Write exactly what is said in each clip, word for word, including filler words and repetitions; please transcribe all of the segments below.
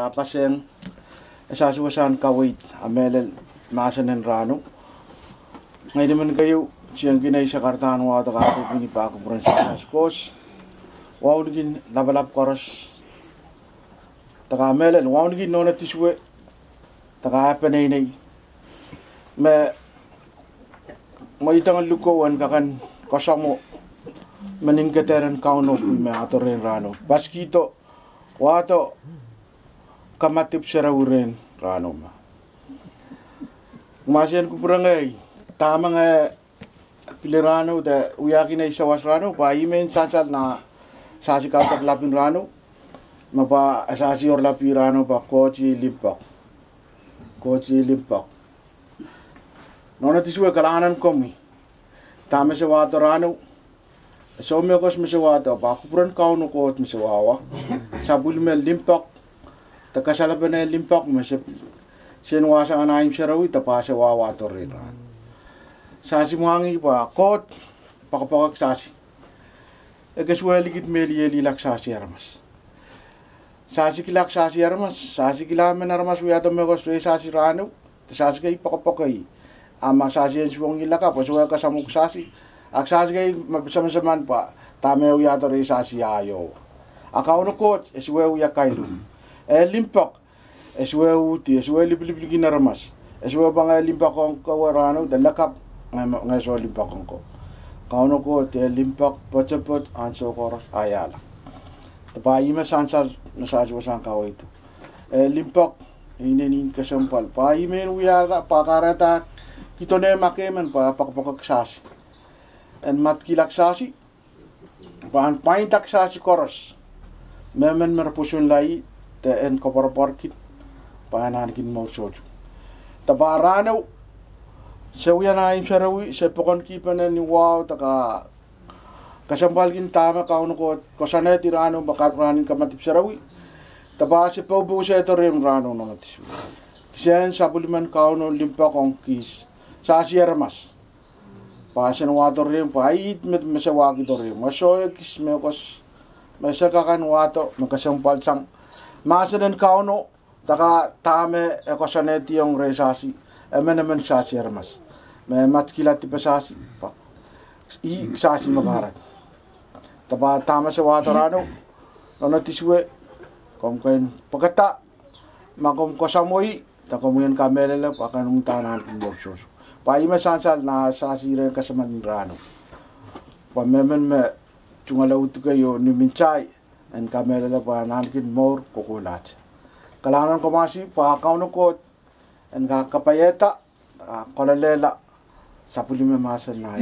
Kapaseng, e sasi wasahn kaweid, a mehlel mahsen en rahno. Ngehi ni men keieu, Tiengkin Eisek Ardahn, wahdo kadeik ni pahn kupwuren Sises Krais. Wauneki lapalap koaros, de ka mehlel wauneki Nohno Diswe, de ka peneinei, me, me ideng luko en kak en koasoamwo, me nin kederen Kauno me ahdo rehn rahno. Paskihdo, wahdo kamadipw sarawi rehn rahno me. Mahsen kupwurengei, dahme ngehi pil rahno de wiahkin ei sawas rahno, pwe ih me sansal nah sasi kaudok lapin rahno, me pwe e sasi oaralap rahno pwe Koht ih limpoak. Koht ih limpoak. Nohno Diswe, kalahngan en komwi. Dahme se wahdo rahno, e soh mehkos me se wahdo, pwe kupwuren Kauno Koht me se wahwa. Sapwellime limpoak, de kasalepen limpoak me se, sen wahsang nan imw sarawi, de pwe se wahwahdo rehn rahno. Sasi mwahngih pwe Koht poakepoake sasi. E kesuwehlikid melielilahk sasi aramas. Sasi kihlahk sasi aramas, sasi kihlahk emen aramas wiahdo mehkos reh sasi rahno, de sasi kei poakepoake ih. A ma sasi en suwong lakapw, e soh kasamwohki sasi. Ahpw sasi kei me semesemen pwe dahme wiahdo reh sasi ah ioh. A Kauno Koht e soh wia kailung. E limpoak, e soh uhdi, e soh lipilipilkin aramas. E soh pwe ngehi limpoak ong kowe rahno, de lakapw ngehi, ngehi soh limpoak ong kowe. Kauno Koht, e limpoak poatopoat ansou koaros, a iahla. De pwe ih me sansal nah sasi wasahn kaweid. E limpoak, inenen kesempwal. Pwe ih me wiahla, pwe kahrehda kihdo nehmen emen pwe poakepoake sasi. En matkihla sasi, pwe en pwainda sasi koaros. Mehmen me re pwosonla ih, de en koapworopworki, pwe en ahneki mour soutuk. De pwe rahno, se wia nan imw sarawi, se pokonki pene ni wahu, de ka kesempwalki dahme Kauno Koht koasoanehdi rahno pwe kak rahn en kamadipw sarawi. De pwe se poupou sehdo rehmw rahno Nohno Diswe. Kisehn sapwellimen Kauno limpoak ong kis sasi aramas. Pwe sen wahdo rehmw, pwe ih me, me se wahkido rehmw. E soh ekis mehkos me se kak en wahdo, me kesempwalsang mahsen en Kauno, de ka dahme e koasoanehdi ong reh sasi, emen emen sasi aramas. Me matkihla dipe sasi, pwe ih sasi me kahrehda. De pwe dahme se wahdo rahno, Nohno Diswe, komw kin pwekada, ma komw koasoamwei, de komwi en kamehlele, pwe komw uhdahn ahneki mour soutuk. Pwe ih me sansal nah sasi rehn kesempwal en rahno. Pwe mehmen me tungoale uhd kei oh ni mihmihte, en kamehlele pwe en ahneki mour kohkohlahte. Kalahngan en komwi, pwe Kauno Koht en kak kapaiada, ah, kolelehla sapwellime mahsen nah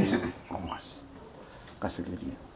komoas. Kaselehlie.